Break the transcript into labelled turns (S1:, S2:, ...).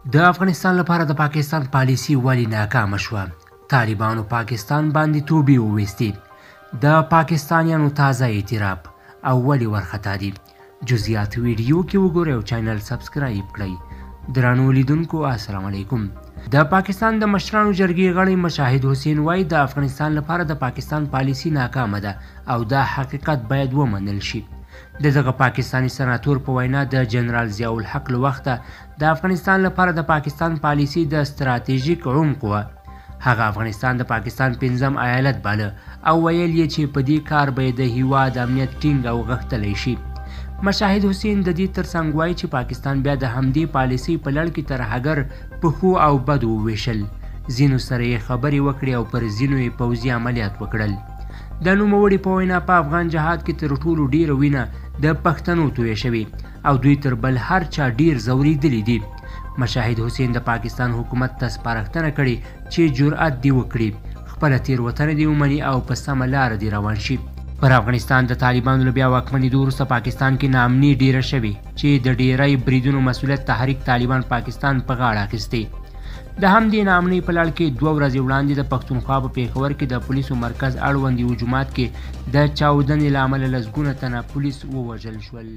S1: د افغانستان لپاره د پاکستان پالیسي ولې ناکامه شوه؟ طالبانو پاکستان باندې توبې وویستې، د پاکستانیانو تازه اعتراف او ولې ورخطا دي؟ جزئیات ویډیو کې وګورئ او چینل سبسکرایب کړئ. درنو لیدونکو السلام علیکم. د پاکستان د مشرانو جرګې غړی مشاهد حسین وایي د افغانستان لپاره د پاکستان پالیسي ناکامه ده او دا حقیقت باید ومنل شي. د دغه پاکستاني سناتور په وینا د جنرال ضیاءالحق له وخته د افغانستان لپاره د پاکستان پالیسي د ستراتیژیک عمق وه. هغه افغانستان د پاکستان پنځم ایالت باله او ویل یې چې په دې کار به یې د هیواد امنیت ټینګ او غښتلی شي. مشاهد حسین د دې ترڅنګ وایي چې پاکستان بیا د همدې پالیسۍ په لړ کې ترهګر په ښو او بدو وویشل، ځینو سره یې خبرې وکړې او پر ځینو یې پوځي عملیات وکړل. د نوموړي په وینا په افغان جهاد کې تر ټولو ډېره وینه د پښتنو تویه شوې او دوی تر بل هر چا ډېر ځورېدلي دي. مشاهد حسین د پاکستان حکومت ته سپارښتنه کړې چې جرأت دې وکړي، خپله تېروتنه دې ومني او په سمه لاره دې روان شي. پر افغانستان د طالبانو له بیا واکمنېدو وروسته پاکستان کې ناامني ډېره شوې چې د ډېری بریدونو مسؤلیت تحریک طالبان پاکستان په غاړه اخیستی. د همدې ناامنۍ په لړ کې 2 ورځې وړاندې د پښتونخوا په پېښور کې د پولیسو مرکز اړوند یو جومات کې د چاودنې له امله لسګونه تنه پولیس ووژل شول.